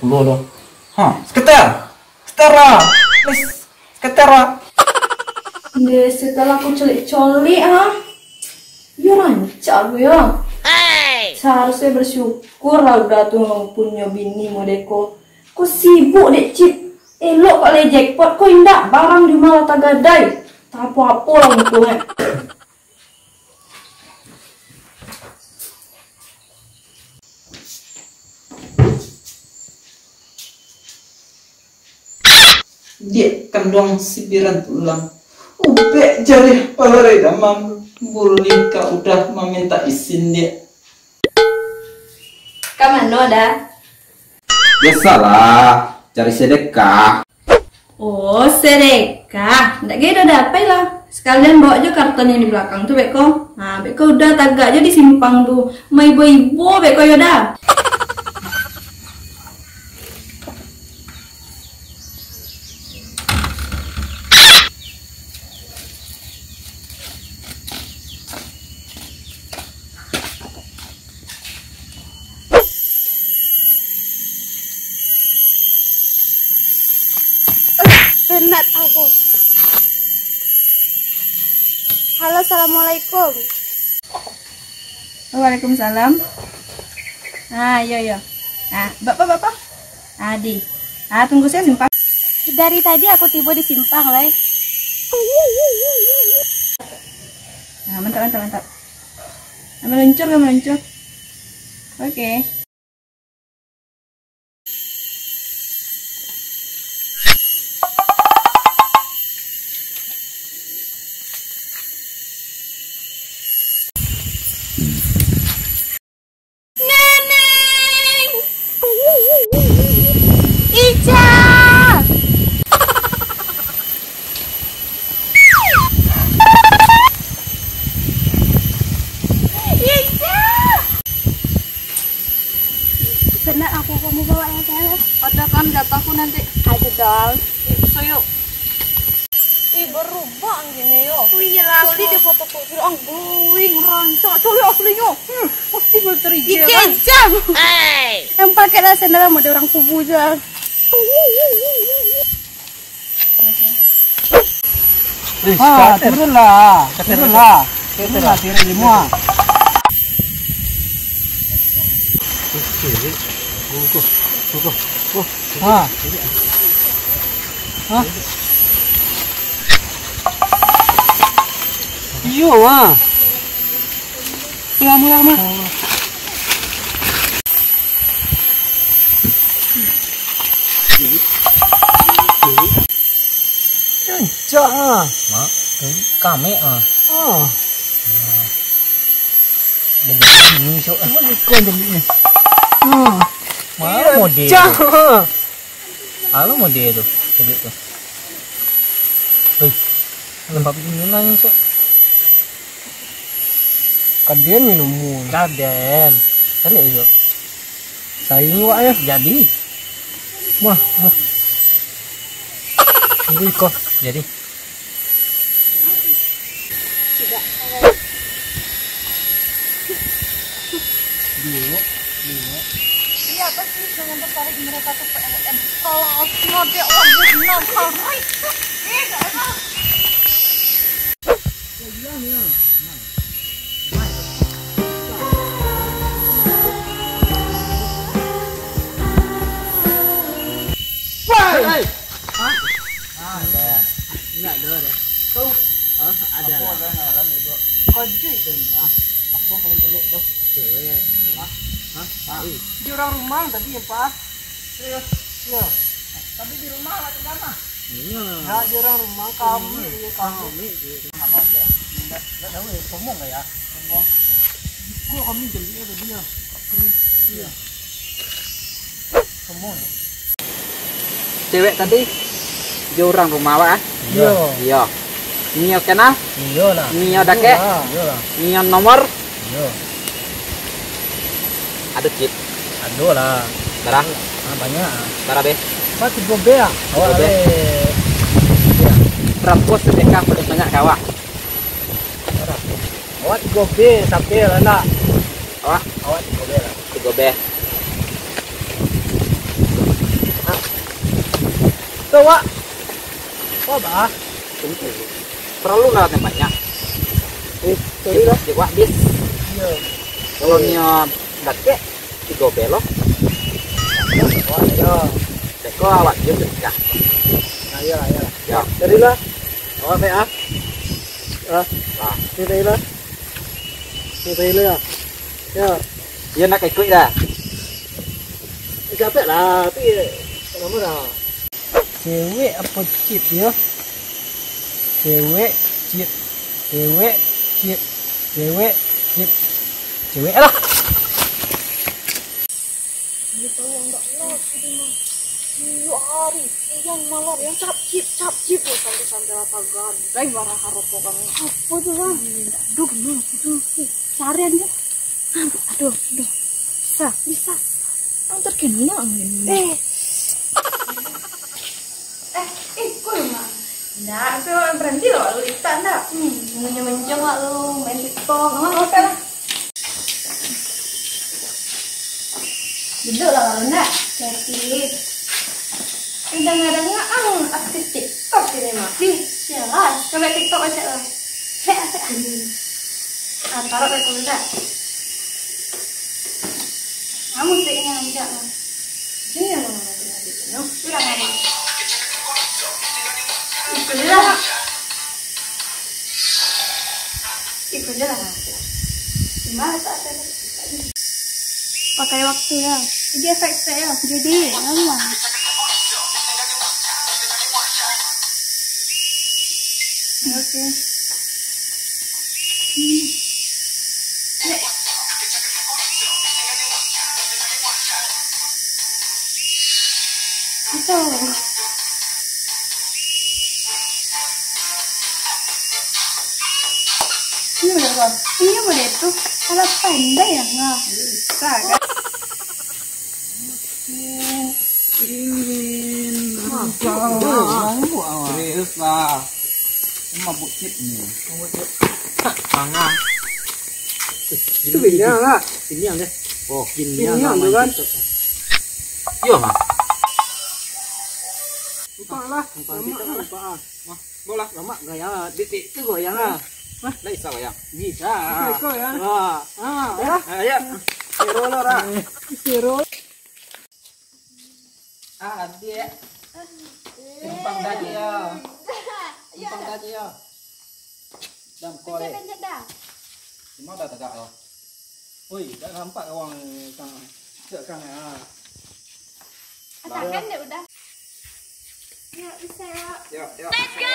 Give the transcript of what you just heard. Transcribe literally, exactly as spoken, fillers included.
Pulo lo. Ha, seketer. Seketer lah. Please, seketer lah. Deh, setelah aku colik-colik, ha. Yo rancak aku yo. Seharusnyo bersyukur lah Uda tu punyo bini modeko. Ko sibuk dek Cip. Elok kok lai jackpot, ko indak barang di rumah lah tagadai. Tak apo-apo lah untungnyo. Diak kanduang sipiran tulang, ubek jariah parai damam, buliah ka Uda mamintak isin, Diak. Ka mano, Da? Biasalah, cari sedekah. Oh, sedekah. Ndak gai doh, Da, pailah. Sakalian bawa jo karton yang di balakang tu, beko. Ha, beko Uda tagak jo di simpang tu. Maibo-ibo beko yo, Da. Penat aku. Halo, assalamualaikum. Waalaikumsalam. Ah, iyo, iyo. Ah, bapa, bapa? Ah, di. Ah, tunggu sajo simpang. Dari tadi aku tibo di simpang, lai. Ah, mantap, mantap, mantap. Ah, meluncur, ah, meluncur. Oke. Neneng! Ica! Ica! Benar aku kamu bawa yang saya. Ada kan jatahku nanti. Ada dong. Soyo. Ih, berubah anjingnya yo. Oh iyalah, Coli aku di foto profil ang glowing, rancak. Coli aslinya. Hmm, pasti berterima. Ike kan? Jam. Yang pakai lah sandal sama dia orang kubu je. Eh, ah, turunlah. Turunlah. Turunlah, turun lima. Oke, oke, oke. Ha. Ha? Iyo, ha. Murah, murah, murah. Rancak, ha. Mak, kamek, ha. Ha. Jadi ini, sok. Cuma ikon jadi ni. Ha. Mana model? Rancak, ha. Alo model tu, cedek tu. Hei, lembab gini lah ni, Cok. Kaden minum mu. Kaden. Cari, Cok. Saing wak ya. Jadi. Mah, mah. Tunggu iko. Jadi. Duo, duo. Iya, apa sih dengan tertarik mereka tuh P L N? Kalau nodek lagi benar, tarik. Eh, gak enak. Hei! Hah? Ah, ada. Enggak ada deh. Tuh. Hah? Ada. Aku lah. Ada ngaran itu. Kau cuy. Ah, aku yang paling jelek tuh. Cewek. Hah? Hah? Ah. Di orang rumah tadi ya, Pak? Serius? Iya. Tapi di rumah atau di mana? Iya. Ya, di orang rumah kami, iya, kami. Kami, iya. Enggak, enggak tahu ya, sombong nggak ya? Sombong. Kok kami jelek ya tadi ya? Ini, iya. Sombong ya? Cewek tadi, di orang rumah, Pak, ah? Iya. Iya. Nio kenal? Iyolah. Nio dakek? Iyolah. Nio nomor? Iyo. Ado, Cik. Ado lah. Bara? Ah, banyak. Bara, Be? Pas tigo B ah. Tigo B. Awak le. Iyo. Barapo sadekah paling banyak ka awak? Bara? Awak tigo B, sampai lah nak. Awak? Awak tigo B lah. Tigo B. Tuh, Wak. Wak, bah. Tentu. Perlu lah yang banyak. Eh, sorry lah. Cek Wak, bis. Iya. Kalau niat dakek, tigo belo. Wak, iya. Teko awak dia sedekah. Nah, iyalah, iyalah. Ya. Sorry lah. Awak baik, ah. Ah. Nah. Ini tadi lah. Ini tadi lah, ya. Ya. Dia nak ikut dah. Capek lah, tapi nama dah. Cewek apa chip yo? Cewek chip, cewek chip, cewek chip, cewek lah. Dia tahu enggak lah, sudah mah. Dua hari, siang malam, yang cap chip, cap chip, oh, sampai-sampai lah tagadai barang harap orang. Apa tu, Bang? Aduh, kenapa tu? Cari aja. Aduh, aduh. Bisa, bisa. Ang terkena ang ini. Eh. Eh, eh, kok rumah? Ndak, tapi awak berhenti lah, awak litak ndak? Hmm, mencong-mencong awak lu main TikTok. Oh, oke lah. Duduk lah kalau ndak. Jadi, dengar-dengar ang artis TikTok ini mah. Ih, sialah, coba TikTok aja lah. Hek, hek, anjing. Ah, taruh deh, kalau ndak. Kamu sih yang ajak lah. Ini yang mau nanti nanti. No, bilang apa? Ikut je lah. Ikut je lah. Gimana tak ada? Pakai waktu ya. Jadi efek ya. Jadi lama. Oke. Hmm. Ya. Itu. Ini udah, Bang. Ini udah itu. Kalau pandai ya, nah. Bisa kan? Serius lah. Ini mabuk chip ni. Mangga. Itu binian lah. Binian deh. Oh, binian tu kan. Iyo mah. Lupa lah. Lupa lah. Mah, bola. Lamak gaya, detik tu goyang ah. Hah? Lah bisa goyang. Bisa. Bisa ikut ya. Ah. Ah, ya. Ah, ya. Sero lo, Ra. Sero. Ah, dia. Simpang tadi ya. Simpang tadi ya. Dam korek. Pencet, pencet dah. Cuma dah tegak lo. Oi, dah nampak orang kang. Cek kang ah. Asalkan dia udah. Ya, bisa ya. Ya, ya. Let's go.